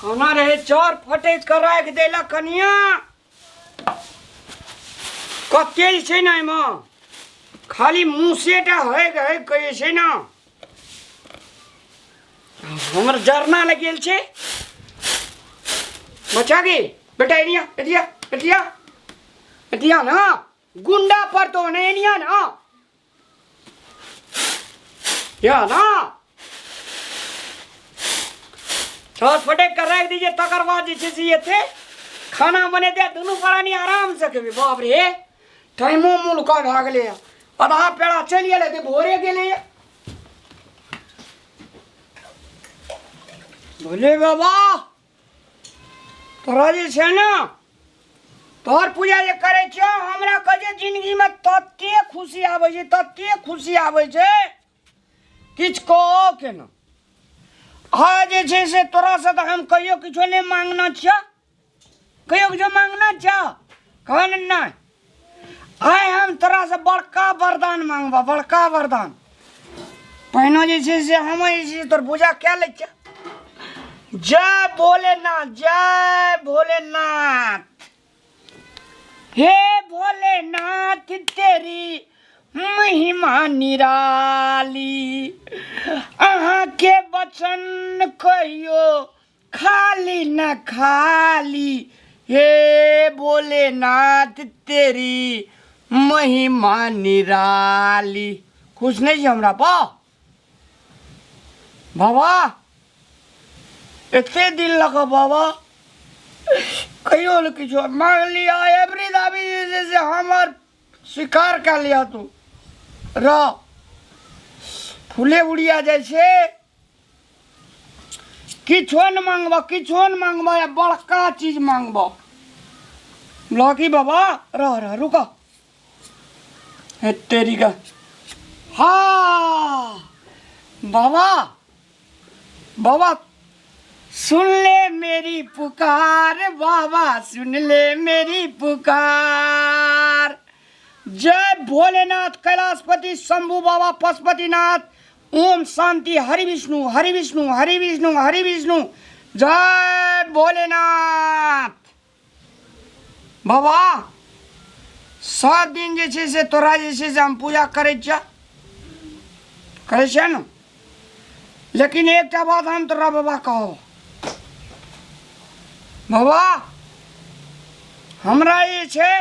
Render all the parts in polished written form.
कोना रहे चार फटैत कऽ राखि देलक कनिया कते जे छै ने एहिमे खाली मुँहसेटा हगि हगि कऽ जे छै ने हमर जरना लग गेल छै बच्चा गे बेटा एनिया एतिया एतिया एतिया ना गुंडा पर तो नहीं एनिया ना या ना छत फटे कर राख दीजिए तकर बाद जे छै से एते खाना बनेतै दुनू प्राणी आराम से खेबै बाप रे टाइमो मुलका भए गेलै आधा पेड़ा चलि गेलै तऽ भोरे गेलै भोले बाबा तोरा जे छै ने तोहर पूजा जे करै छियौ हमरा कहै छै जिन्दगीमे तते खुशी आबै छै तते खुशी आबै छै किछु कहऽ के ने हँ जे छै से तोरासँ तऽ हम कहियो किछो नहि मांगने छियौ कहियो किछो मांगने छियौ कह ने नहि आइ हम तोरासँ बड़का वरदान मांगबह बड़का वरदान पहिने जे छै से हम जे छै से तोर पूजा कए लै छियौ जय भोलेनाथ जय भोलेनाथ हे भोलेनाथ तेरी महिमा निराली अहाँके वचन कहियो खाली न खाली हे भोलेनाथ तेरी महिमा निराली खुश नहीं छी हमरा पा बाबा एते दिन लग बाबा कहियो ने किछो मांग लिया एवरी दाबी जे छै से हमर स्वीकार कए लिया तू रह फूले उड़िया जाइ छै किछो ने मांगबह किछो ने मांगबह या बड़का चीज मांगबह लकी बाबा रह रह रुक हे तेरी का हाँ बाबा बाबा सुन ले मेरी पुकार बाबा सुन ले मेरी पुकार जय भोलेनाथ कैलाशपति शंभू बाबा पशुपतिनाथ ओम शांति हरि विष्णु हरि विष्णु हरि विष्णु हरि विष्णु जय भोलेनाथ बाबा सब दिन जे छै से तोरा जे छै से हम पूजा करै छियह करै छियै ने लेकिन एकटा बात हम तोरा बाबा कहब बाबा हमरा जे छै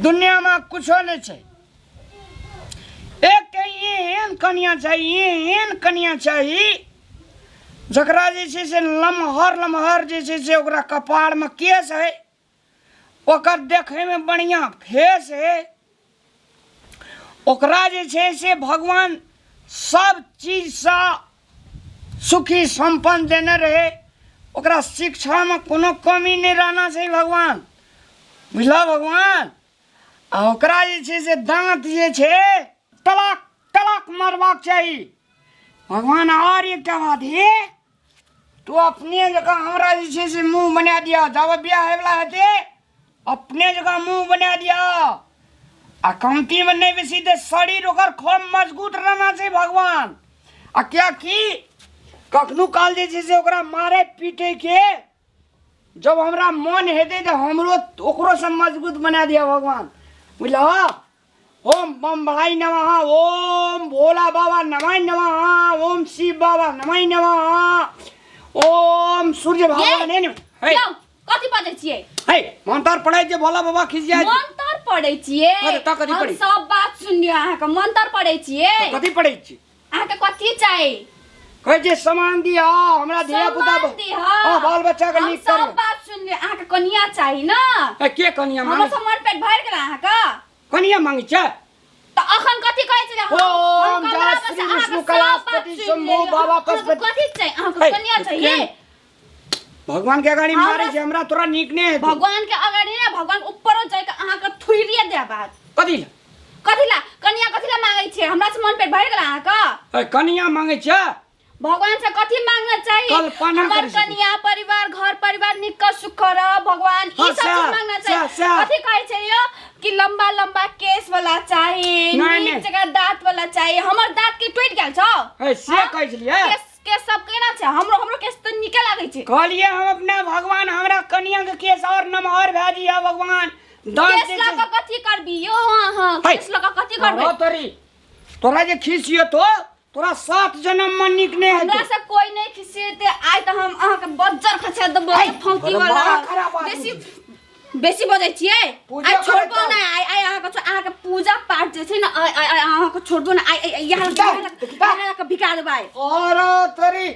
दुनियामे कुछो नहि छै एकटा एहन कनिया चाही एहन कनिया चाही जकरा जे छै से लमहर लमहर जे छै से ओकरा कपारमे केश है ओकर देखैमे बढ़िआँ फेस है ओकरा जे छै से भगवान सब चीजसँ सुखी सम्पन्न देने रहे ओकरा शिक्षामे कोनो कमी नहि रहना छै भगवान बुझलह भगवान आ ओकरा जे छै से दाँत जे छै तलाक तलाक मारबाक चाही भगवान आओर एकटा बात हे तू अपने जकाँ हमरा जे छै से मुँह बना दिअ जब बियाह होयवला हेतै अपने जकाँ मुँह बना दिअ आ कमतीमे नहि बेसी तऽ शरीर ओकर खूब मजबूत रहना छै भगवान आ किएकि कखनो काल जे छै से ओकरा मारै पीटैके जब हमरा मन हेतै तऽ हमरो ओकरो से मजबूत बना दिअ भगवान बुझलह ओम बम बड़ाई नमः ओम भोला बाबा नमः नमः ओम शिव बाबा नमः नमः ओम सूर्य भगवान हे हे यौ कथी बजै छियै हे मंत्र पढ़ै जे भोला बाबा खिसिया मंत्र पढ़ै छियै अरे तऽ कथी हम पढ़ै? सब बात सुनलियै अहाँके मंत्र पढ़ै छियै कथी पढ़ै छी अहाँके कथी चाही कहै छै सामान दिअ हमरा धिया पुता सामान दिह। हाँ बाल बच्चा के हम नीक सब कर बात सुनलियै अहाँके कनिया चाही ने ए, के कनिया हमर मांगे सब मन पेट भरि गेल अहाँके कनिया मांगे छै तऽ अखन कथी कहै छलै हम- ओम हम जय कमरा पर से श्री अहाँके विष्णु सब कैलाशपति बात सुनि शंभु लेलियै। बाबा अहाँके पशुपति। कथी चाही अहाँके हे, कनिया चाहिए के- भगवान के अगाडि हमरा- मारे छै हमरा तोरा नीक नहि हेतौ भगवान के अगाडि ने भगवान ऊपरो जाय के अहाँके थुरिए देब बात कथी लए? कथी ला कनिया कथी ला मांगै छियै हमरा से मन पेट भरि गेल अहाँके ए, कनिया मांगे छै भगवान से कथी मांगना चाही कल्पना हमर करै छी। कनिया परिवार घर परिवार निक सुख रह भगवान ई हाँ, सब चीज सएह, मांगना सएह, चाही सएह। कथी कहै छै यो कि लंबा लंबा केश वाला चाही नहि, नीक नहि। जगह दांत वाला चाही हमर दांत के टूटि गेल छौ ए, से हाँ? कहै छलियै केश केस सब केना छै? हमरो हमरो केस तऽ नीके लागै छै। कहलिए हम अपना भगवान हमरा कनिया के केस और नमहर भए जइया भगवान दान केस दे लऽ छै। कऽ कथी करबी यौ अहाँ? है। केस लऽ कऽ कथी करबै? रहो तोरी, तोरा जे खीसियो तो तोरा सात जन्म में नीक नहीं हमरा हेतौ। से कोई नहीं खिसिएते। आइ तऽ हम अहाँके बज्जर खसा देबो। है, फौकी बड़ा वाला खराब आदमी। बेसी बेसी बजै छियै। पूजा आइ छोड़बो करैत नहि। आइ आइ अहाँके अहाँके पूजा पाठ जे छै ने, आइ आइ आइ अहाँके छोड़बो नहि। आइ आइ यहाँ देखता, देखता। यहाँ लऽ कऽ भिका देबै आइ। और तोरी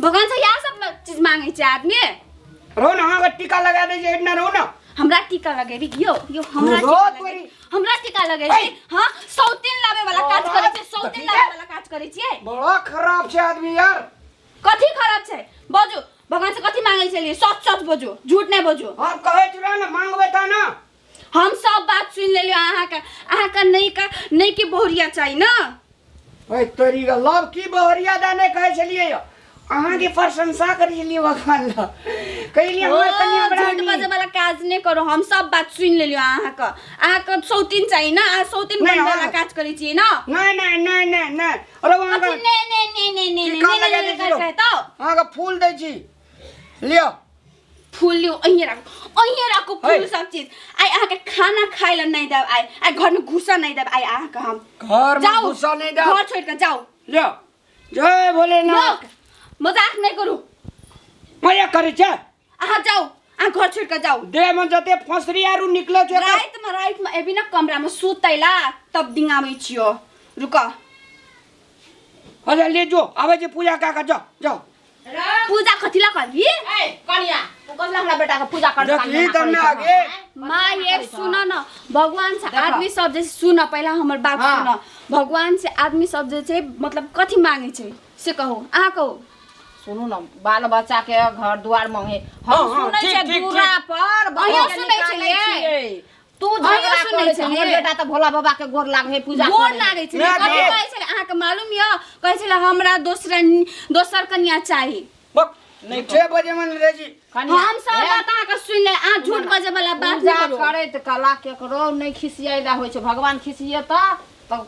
भगवान से इएह सब चीज मांगै छै आदमी। रहो ना, अहाँके टीका लगा दै छै एहिठिना रहो ना। हमरा टीका लगेबी यौ? यौ हमरा रो टीका तोरी। लगेबी? हमरा टीका लगेबी? ऐ! हाँ, सौतीन लाबै वाला काज करै छियै, सौतीन लाबै वाला काज करै छियै। बड़ा खराब छै आदमी यार। कथी खराब छै बजू? भगवान से कथी मांगै छलियै? सच सच बजू, झूठ नहि बजू। हम कहै छी रह ने, मांगबै तऽ ना। हम सब बात सुनि लेलियै अहाँके। अहाँके नहि का नहि के बहुरिया चाही ने? ओए तोरी के लव की बहरिया दा नहि कहै छलियै यौ। अहाँके प्रशंसा करै छलियै भगवान लग, कहलियै हमर कनिया बड़ा झूठ नीक। बजै वाला काज नहि करू। हम सब बात सुनि लेलियै अहाँके। अहाँके सौतीन चाही ने? अहाँ सौतीन नहि, बनबै वाला हाँ। काज करै छियै ने? नहि नहि नहि नहि नहि, अरे कथी अहाँके नहि नहि नहि नहि नहि टीका नहि लगा नहि दै छी यौ। कहतौ। अहाँके फूल दै छी, लिअ। फूल लियौ, अहिए राखू, अहिए राखू फूल। है। सब चीज आइ अहाँके खाना खाइ लए नहि देब। आइ आइ घरमे घुसऽ नहि देब आइ अहाँके हम। घर में जाउ, घुसा नहि देब। घर छोड़ि कऽ जाउ। लिअ, जय भोलेनाथ। यौ, मजाक नहि करू। मजा करै छै। अहाँ जाउ, अहाँ घर छोड़ि कऽ जाउ। देह में जते फसरी आरू निकले छै एकर- रातिमे रातिमे एबी ने कमरामे सुतैला तब दिंगाबै छियौ, रुक। अच्छा ले जो, आबै छै पूजा कए कऽ, जाओ जाओ। पूजा कथी ला करबी? ए कनिया, तू कसला हमरा बेटा के पूजा कर? देखली तब ने आगे। माँ ये सुन न, भगवान से आदमी सब जे सुन, पहिला हमर बात सुन। भगवान से आदमी सब जे छै मतलब कथी मांगे छै से कहू, अहाँ कहू। सुनू न, बाल बच्चा के घर दुआर मांगे हम। हाँ, हाँ, सुनै ठीक, छै ठीक, दूरा पर अहियो बहू के सुनै निकालै छलियै? छियै। तू अहियो झगड़ा सुनै करै छै। हमर छलियै? बेटा तऽ भोला बाबा के गोर लागै है, पूजा गोर करै है। लागै छलै। मैं कथी भी- कहै छलै अहाँके मालूम यऽ? कहै छलै हमरा दोसर दोसर कनिया चाही। बक 6 बजे मन रहै छी। कनिया, हम सब ए, बात अहाँके सुनि ले, अहाँ झूठ बजै वाला बात पूजा नहि करू। करैत कला केकरो नहि खिसियैला होइ छै। भगवान खिसियेता तऽ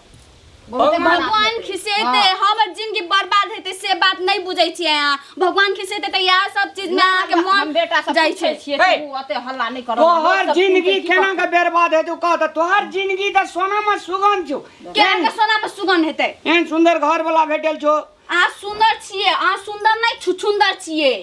बहुते खराब भगवान हेतै। खिसेतै हाँ। हमर जिंदगी बर्बाद हेतै से बात नहि बुझै छियै अहाँ। भगवान खिसेतै तऽ इएह सब चीज मे अहाँके हम मन बेटा सब जाइ पूछै छै। छियै हे, तू ओते हल्ला नहि कर। तोहर जिंदगी केना के बर्बाद हेतौ कह तऽ? तोहर जिंदगी तऽ सोना में सुगंध छौ। केना के सोना पर सुगंध हेतै? एहन सुंदर घर वाला भेटल छौ। अहाँ सुंदर छियै? अहाँ सुंदर नहि, छुछुंदर छियै।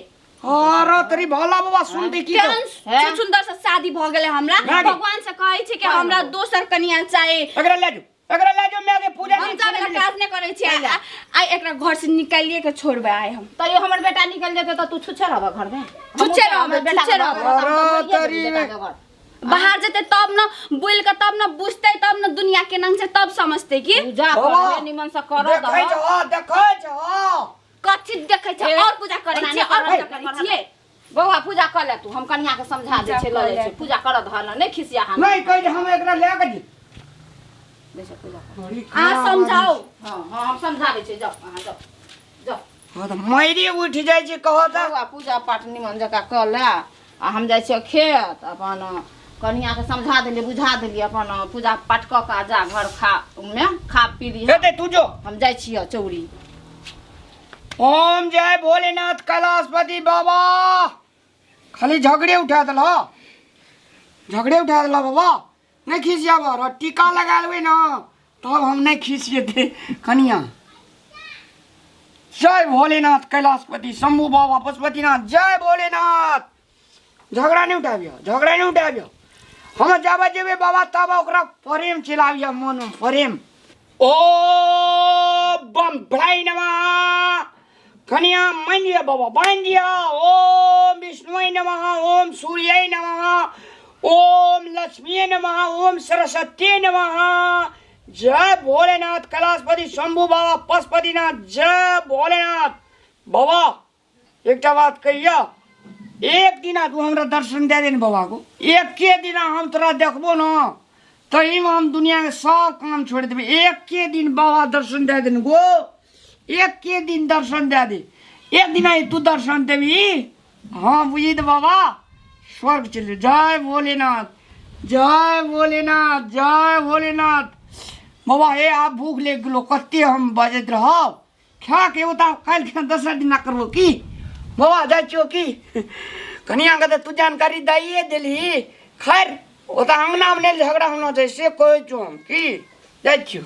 अरे तोरी भोला बाबा सुनते की केहन हैं? छुछुंदर से शादी भऽ गेलै हमरा। भए गेल। भगवान से कहै छै कि हमरा दोसर कनिया चाही। एकरा ले जो, एकरा ले जो, मैं के पूजा हम नहीं जाबे ला काज नहि करै छियै। आइ एकरा घर से निकालिए के छोड़बै आइ हम। तैयो हमर बेटा निकल जेतै तऽ तू छुच्छे रहबऽ घरमे? छुच्छे रहबै, छुच्छे रहबै। अरे तोरी में। बाहर जेतै तब न बोलि कऽ, तब न बुझतै, तब न दुनिया केना छै तब समझतै की। पूजा बाबा, करबे निमन से कर। देखै छौ, देखै छौ। कथी देखै छै? ए, और पूजा करै ओना छियै? नहि और पूजा करब, करै छियै? बौआ, पूजा कर ले तू, हम कनिया के समझा दै छियै, लऽ जाइ छियै। पूजा कर धन नहि खिसिया हम। नहीं कहै छै हम एकरा लए के जी। दै छै पूजा कर। अहाँ समझाउ। हँ हँ, हम समझाबै छियै, जाउ अहाँ, जाउ जाउ। हाँ तऽ मारि उठि जाइ छै कह तऽ। बौआ, पूजा पाठ निमन जकाँ कऽ ले आ हम जाइ छियै खेत। अपन कनियाके समझा देलियै, बुझा देलियै। अपन पूजा पाठ कऽ कऽ आ जा घर, खा मे खा पी ली। हेतै, तू जो। हम जाइ छियै चौरी। ओम जय भोलेनाथ कैलाशपति बाबा। खाली झगड़े उठा देल, झगड़े उठा देल। बाबा नहीं खिसियाब, रह टीका लगा लेबै ना तब हम नहीं खिसिएतै कनिया। जय भोलेनाथ कैलाशपति शंभू बाबा पशुपतिनाथ, जय भोलेनाथ। झगड़ा नहीं उठाबियो, झगड़ा नहीं उठाबियो। हम जाबे जेबै बाबा तब ओकरा प्रेम चिलाबियो, मन में प्रेम। ओ बम भ्राई नमः। कनिया मान लिअ बाबा, मान लिअ। ओम विष्णुए नमः, ओम सूर्य नमः, ओम लक्ष्मी नमः, ओम सरस्वती नमः। जय भोलेनाथ कैलाशपति शंभू बाबा पशुपतिनाथ, जय भोलेनाथ। बाबा एकटा बात कहिया, एक दिना तू हमरा दर्शन दे दे ने बाबा को, एके दिना हम तोरा देखबो न तहीमे हम दुनियाके सब काम छोड़ि देबै। एके दिन बाबा दर्शन दे दे गो, एके दिन दर्शन दे दे। एक दिना तू दर्शन देबी, हाँ बुझी तऽ बाबा स्वर्ग चलि। जय भोलेनाथ, जय भोलेनाथ, जय भोलेनाथ। बाबा हे, आब भूख लागि गेलो, कते हम बजैत रहब। खा के ओता काल्हि खा दोसर दिना करबो की बौआ जाइ छियौ की कनियाके तऽ तू जानकारी दैए देलही। खैर ओतऽ अङ्गनामे नहि झगड़ा होना छै से कहै छियौ हम। की जाइ छियौ।